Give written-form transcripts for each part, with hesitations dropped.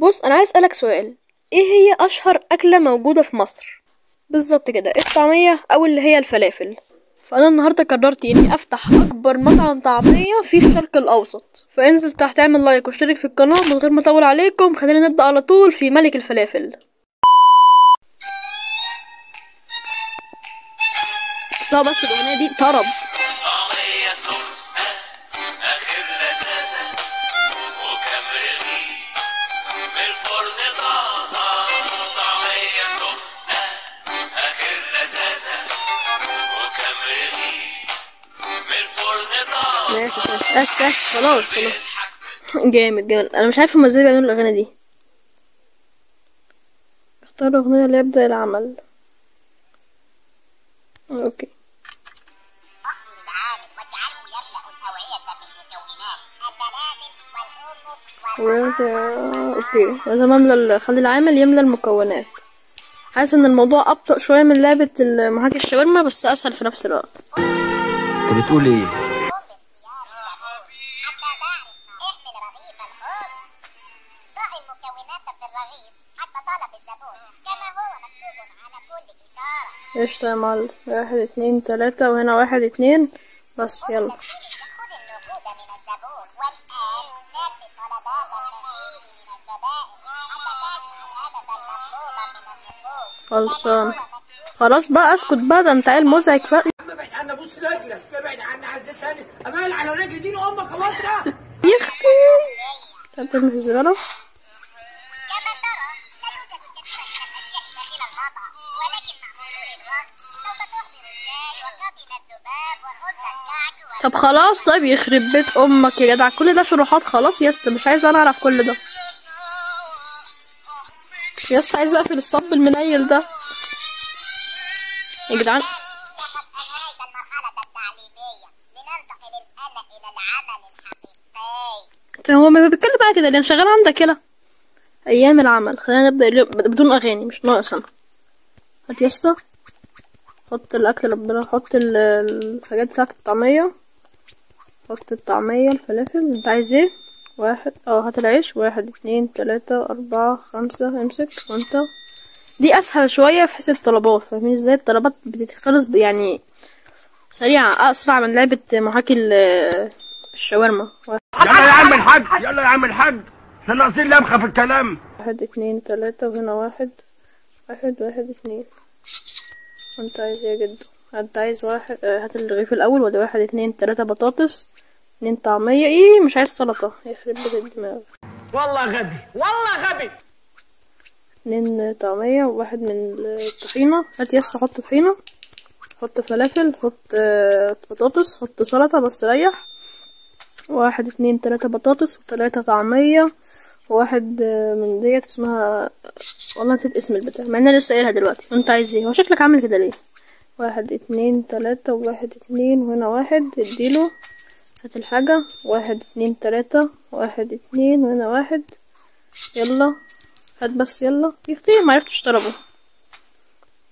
بص انا عايز اسالك سؤال، ايه هي اشهر اكله موجودة في مصر؟ بالظبط كده الطعمية او اللي هي الفلافل. فانا النهارده قررت اني افتح اكبر مطعم طعميه في الشرق الاوسط، فانزل تحت اعمل like واشترك في القناة. من غير ما اطول عليكم خلينا نبدا على طول في ملك الفلافل. اسمعوا بس الاغنية دي طرب. طعمية سخنة آخر لذاذة وكم رغيف من الفرن طازة. طعمية سخنة آخر لذاذة وكم رغيف من الفرن طازة. بس بس خلاص خلاص، جامد جامد. انا مش عارفه هما ازاي بيعملوا الاغاني دي. اختار اغنية ليبدأ العمل. okay. احضر العامل واجعله يملأ الأوعية بالمكونات الفلافل والحمص okay لازم املى، خلي العامل يملى المكونات. حاسس ان الموضوع ابطأ شوية من لعبه محاكي الشاورما، بس اسهل في نفس الوقت. انت بتقول ايه؟ قم باختيار الزبون حتى تعرف احمل رغيف الخبز. ضع المكونات في الرغيف حسب طلب الزبون كما هو مكتوب على كل إشارة. قشطة يا معلم، 1 2 3 وهنا 1 2 بس. يلا خذ النقود من الزبون والآن نفذ طلبات المزيد من الزبائن حتى تجمع العدد المطلوب من النقود. خلصان خلاص بقى، اسكت بقى، ده انت عيل مزعج. ابعد عنا، بص رجلك، ابعد عنا، عزيز ثاني امال على رجل دين امك خلاص. يختي طب ترمي في الزبالة. كما ترى لا يوجد الكثير من الأشياء داخل المطعم، ولكن مع مرور الوقت سوف تحضر الشاي وقاتل الذباب وخبز الكعك. طب خلاص، طيب يخرب بيت امك يا جدع، كل ده شروحات. خلاص يا اسطى مش عايزه انا اعرف كل ده يا اسطى، عايزه اقفل الصب المنيل ده يا جدعان. لقد أنهيت المرحلة التعليمية لننتقل الآن إلى العمل الحقيقي. طب هو ما بيتكلم بقى كده لان شغال عندك؟ يلا ايام العمل، خلينا نبدا اليوم بدون اغاني، مش ناقص انا. هات يا اسطى، حط الاكل ربنا، حط الحاجات بتاعه الطعمية، حط الطعمية الفلافل. انت عايز ايه؟ واحد، هات العيش. 1 2 3 4 5، امسك. وانت دي اسهل شوية في حيث الطلبات، فاهمين ازاي؟ الطلبات بتتخلص يعني سريعة، اسرع من لعبه محاكي الشاورما. يلا يا عم الحاج، يلا يا عم الحاج، احنا ناقصين لمخه في الكلام. 1 2 3 وهنا 1 1 1 2. وانت عايز ايه يا جدو؟ انت عايز واحد. هات الرغيف الاول. وده 1 2 3 بطاطس، 2 طعميه. ايه مش عايز سلطة، يخرب بيت الدماغ. والله غبي، والله غبي. 2 طعميه وواحد من الطحينه. هات يا اسطى، حط طحينه، حط فلافل، حط بطاطس، حط سلطة بس ريح. 1 2 3 بطاطس و3 طعميه وواحد من ديت اسمها، والله نسيت اسم البتاع مع ان انا لسه قايلها دلوقتي. وانت عايز ايه؟ هو شكلك عامل كده ليه؟ 1 2 3 و1 2 وهنا 1، اديله. هات الحاجة. 1 2 3 1 2 وهنا 1. يلا هات بس، يلا يختي معرفتش طلبه.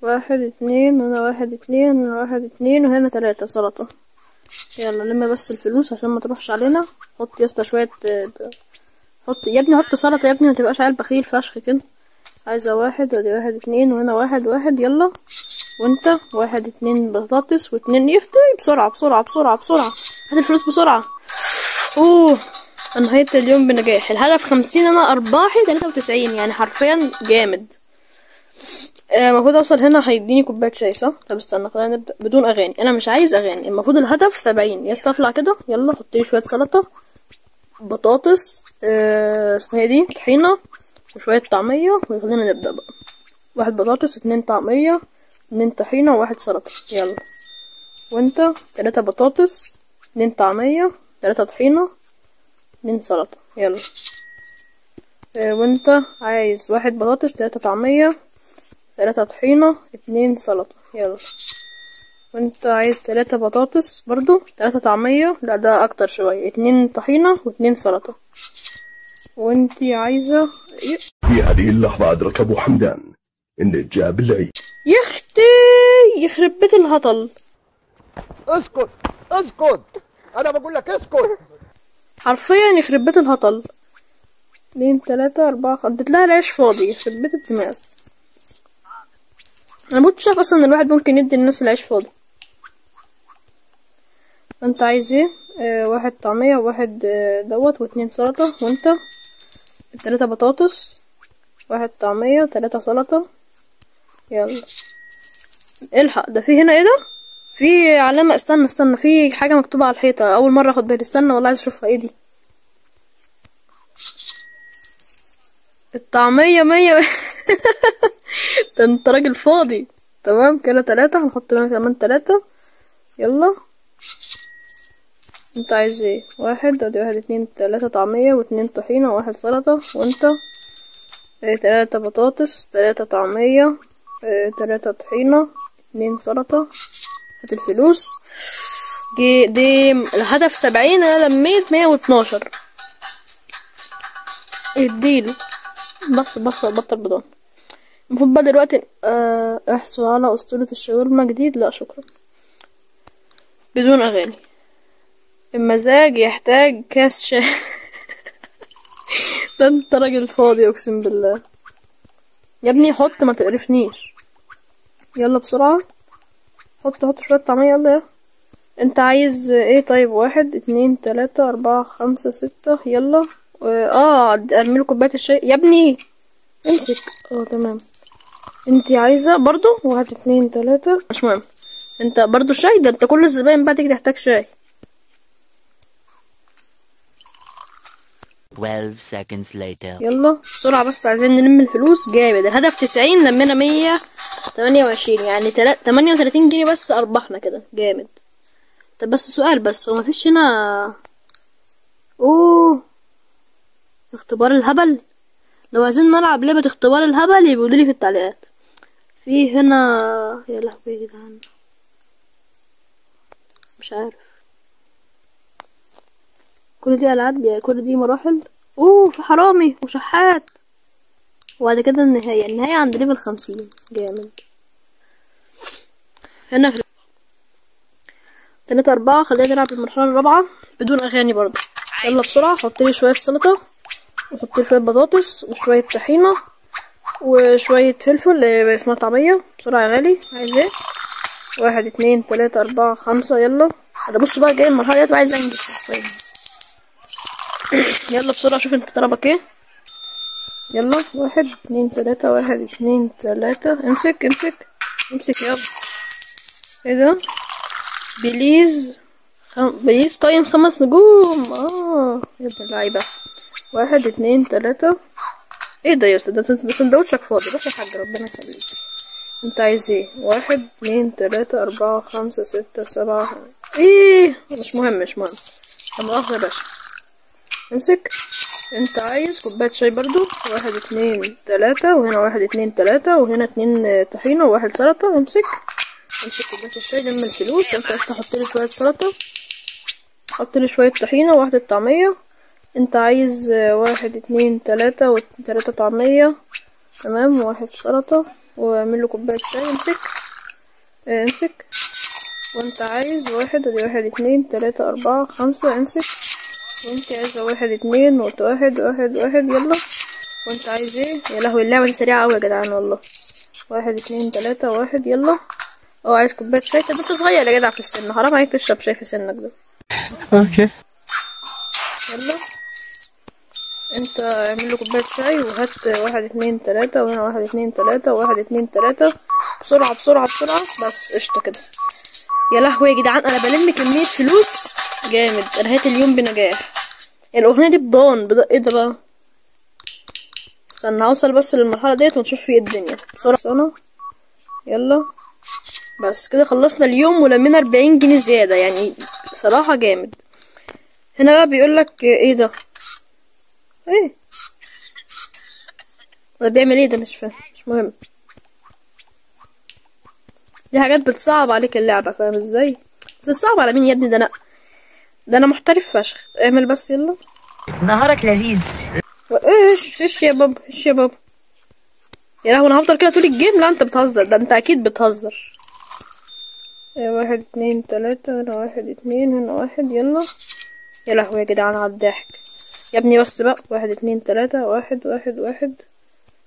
1 2 وهنا 1 2 وهنا 1 2 وهنا 3 سلطة. يلا لم بس الفلوس عشان ما تروحش علينا. حط يا اسطى شوية، حط يا ابني، حط سلطة يا ابني، ما تبقاش عيل بخيل فشخ كده. عايزة 1 ودي 1 2 وهنا 1 1. يلا وانت 1 2 بطاطس و2 يختي. بسرعة بسرعة بسرعة بسرعة، هات الفلوس بسرعة. اوه انهيت اليوم بنجاح. الهدف 50، انا ارباحي 93، يعني حرفيا جامد. المفروض اوصل هنا هيديني كوباية شاي صح؟ طب استنى خلينا نبدا بدون اغاني، انا مش عايز اغاني. المفروض الهدف 70 يا اسطى. اطلع كده، يلا حط لي شوية سلطة، بطاطس، اسمها دي طحينه، وشوية طعميه. وخلينا نبدا بقى. 1 بطاطس، 2 طعميه، 2 طحينه، و1 سلطة. يلا وانت 3 بطاطس، 2 طعميه، 3 طحينه، 2 سلطة. يلا وانت عايز 1 بطاطس، 3 طعميه، 3 طحينه، 2 سلطة. يلا وانت عايز 3 بطاطس برضو، 3 طعميه، لا ده اكتر شوية، 2 طحينه و2 سلطة. وانتي عايزه في هذه اللحظة أدرك أبو حمدان إن جاب العيد. يختي يخرب بيت الهطل. اسكت اسكت، أنا بقول لك اسكت. حرفيا يخرب بيت الهطل. 2 3 4. اديت لها العيش فاضي، يخرب بيت الدماغ. انا مكنتش شايف اصلا ان الواحد ممكن يدي الناس العيش فاضي. انت عايز ايه؟ 1 طعمية وواحد دوت و2 سلطة، وانت 3 بطاطس، 1 طعمية 3 سلطة. يلا الحق، ده في هنا ايه ده؟ في علامة، استنى استنى، في حاجة مكتوبة على الحيطة، أول مرة اخد بالي، استنى والله عايز اشوفها. ايه دي؟ الطعمية 100. ده انت راجل فاضي. تمام كده 3، هنحط هنا كمان 3. يلا انت عايز ايه؟ 1، ادي 1 2 3 طعمية و2 طحينة و1 سلطة، وانت 3 بطاطس، 3 طعمية، 3 طحينة، 2 سلطة. هات الفلوس. دي الهدف 70، انا لميت 112. اديله بس بس بطل بضان. المفروض بقى دلوقتي احصل على اسطورة الشاورما جديد. لا شكرا، بدون اغاني. المزاج يحتاج كاس شاي. ده انت راجل فاضي اقسم بالله يا ابني. حط، ما تقرفنيش. يلا بسرعة، حط حط شوية طعمية. يلا يا انت عايز ايه؟ طيب 1 2 3 4 5 6. يلا ارميله كوباية الشاي يا ابني، امسك. تمام. انت عايزة برضو 1 2 3، مش مهم. انت برضو شاي؟ ده انت كل الزباين بعدك تحتاج شاي. 12 seconds later. يلا بسرعة بس عايزين نلم الفلوس. جامد، الهدف 90، لمينا 128، يعني 38 جنيه بس ارباحنا كده. جامد. طب بس سؤال، بس هو مفيش هنا اوه اختبار الهبل؟ لو عايزين نلعب لعبة اختبار الهبل يبقوا لي في التعليقات. في هنا يا لهوي يا جدعان، مش عارف كل دي العاب، كل دي مراحل. اوه في حرامي وشحات، وبعد كده النهاية. النهاية عند level 50. جامد. هنا في 3 4، خلينا نلعب المرحلة الرابعة بدون اغاني برضه. يلا بسرعة، حط لي شوية سلطة، وحط لي شوية بطاطس، وشوية طحينة، وشوية فلفل اسمها طعمية. بسرعة يا غالي، عايز ايه؟ 1 2 3 4 5. يلا انا بص بقى جاي المرحلة ديت وعايز انجز. يلا بسرعة شوف انت طلبك ايه. يلا 1 2 3 1 2 3. امسك امسك امسك يلا. ايه ده؟ please please قيم 5 نجوم. يا ابن اللعيبة. 1 2 3. ايه ده يا اسطى؟ ده سندوتشك فاضي. روح يا حاج ربنا يخليك. انت عايز ايه؟ 1 2 3 4 5 6 7. ايه مش مهم مش مهم، لا مؤاخذة يا باشا. امسك. انت عايز كوباية شاي برضو. 1 2 3، وهنا 1 2 3، وهنا 2 طحينة و1 سلطة. امسك امسك كوباية الشاي، لم الفلوس. انت عايز تحط لي شوية سلطة، حط لي شوية طحينة، 1 طعمية. انت عايز 1 2 3 و3 طعمية، تمام، 1 سلطة، واعمل له كوباية شاي. امسك امسك. وانت عايز 1، ودي 1 2 3 4 5. امسك. وانت عايزة 1 2 1 1 1. يلا. وانت عايز ايه؟ يا لهوي اللعبة دي سريعة اوي يا جدعان والله. 1 2 3 1. يلا. عايز كوباية شاي؟ طب انت صغير يا جدع في السن، حرام عليك تشرب شاي في سنك ده. okay. يلا انت اعمل له كوباية شاي، وهات 1 2 3، وهنا 1 2 3، 1 2 3. بسرعة بسرعة بسرعة بس. قشطة كده. يا لهوي يا جدعان انا بلم كمية فلوس جامد. نهاية اليوم بنجاح. الاغنية دي بضان ايه ده بقى؟ استنى اوصل بس للمرحلة ديت ونشوف في ايه الدنيا بسرعة. يلا بس كده خلصنا اليوم ولمينا 40 جنيه زيادة، يعني صراحة جامد. هنا بقى بيقولك ايه ده؟ ايه ده بيعمل ايه ده؟ مش فاهم، مش مهم. دي حاجات بتصعب عليك اللعبة، فاهم ازاي؟ بس صعب على مين يا ابني؟ ده انا محترف فشخ. اعمل بس يلا. نهارك لذيذ. ايش ايش يا بابا، ايش يا بابا؟ يا لهوي انا هفضل كده طول ال game؟ لا انت بتهزر، ده انت اكيد بتهزر. 1 2 3، هنا 1 2، هنا 1. يلا. يا لهوي يا جدعان على الضحك. يا ابني بس بقى. 1 2 3 1 1 1.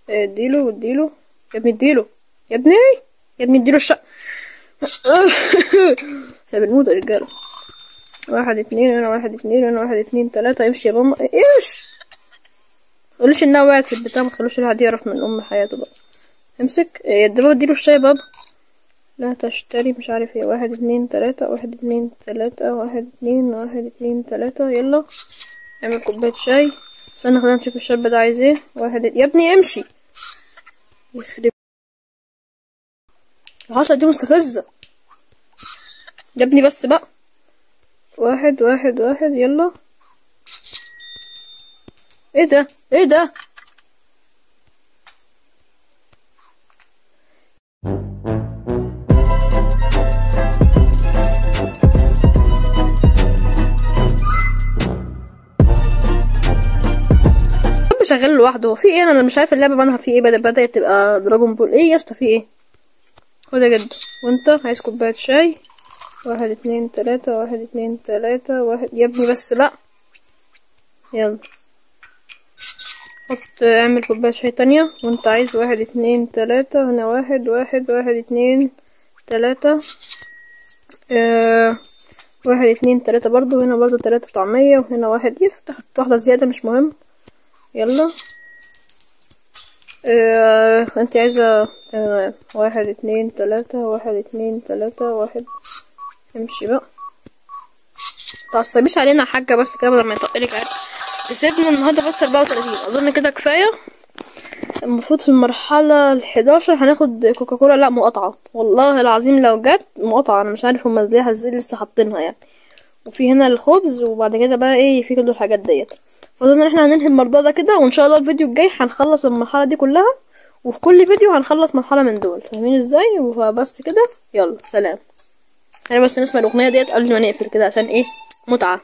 اديله واديله يا ابني، اديله يا ابني، يا ابني اديله الشق. احنا بنموت يا رجاله. 1 2 هنا 1 2 هنا 1 2 3. امشي يا ماما. ايش متقوليش انها وقعت في البتاع، متخلوش الواحد يعرف من ام حياته بقى. امسك يا بابا، اديله الشاي يا بابا. لا تشتري مش عارف ايه. 1 2 3 1 2 3 1 2 1 2 3. يلا اعمل كوباية شاي. استنى خلينا نشوف الشاب ده عايز ايه. 1 يا ابني امشي. يخرب العشرة دي مستفزة يا ابني بس بقى. 1 1 1. يلا ايه ده ايه ده؟ شغال لوحده في ايه؟ انا مش عارف اللعبة مالها في ايه. بدأت تبقى Dragon Ball. ايه يا اسطى في ايه؟ خد يا جد. وانت عايز كوباية شاي. 1 2 3 1 2 3 1. يا ابني بس لا. يلا حط اعمل كوباية شاي تانية. وانت عايز 1 2 3 هنا 1 1 1 2 3 1 2 3 برضو. هنا برضو 3 طعميه، وهنا 1. يفتح واحدة زيادة مش مهم. يلا انت عايزة تمام. 1 2 3 1 2 3 1. امشي بقى، متعصبيش علينا يا حاجة بس كده بدل ما يطقلك عرق. كسبنا النهارده بس 34 اظن كده كفاية. المفروض في المرحلة 11 هناخد كوكاكولا. لا مقاطعة والله العظيم لو جت مقاطعة. انا مش عارف هما ازاي لسه حاطينها يعني. وفي هنا الخبز، وبعد كده بقى ايه في كل الحاجات ديت. فاظن ان احنا هننهي المرضى ده كده، وان شاء الله الفيديو الجاي هنخلص المرحلة دي كلها، وفي كل فيديو هنخلص مرحلة من دول. فاهمين ازاي؟ وبس كده، يلا سلام. انا بس نسمع الاغنية ديت قبل ما نقفل كده عشان ايه متعه.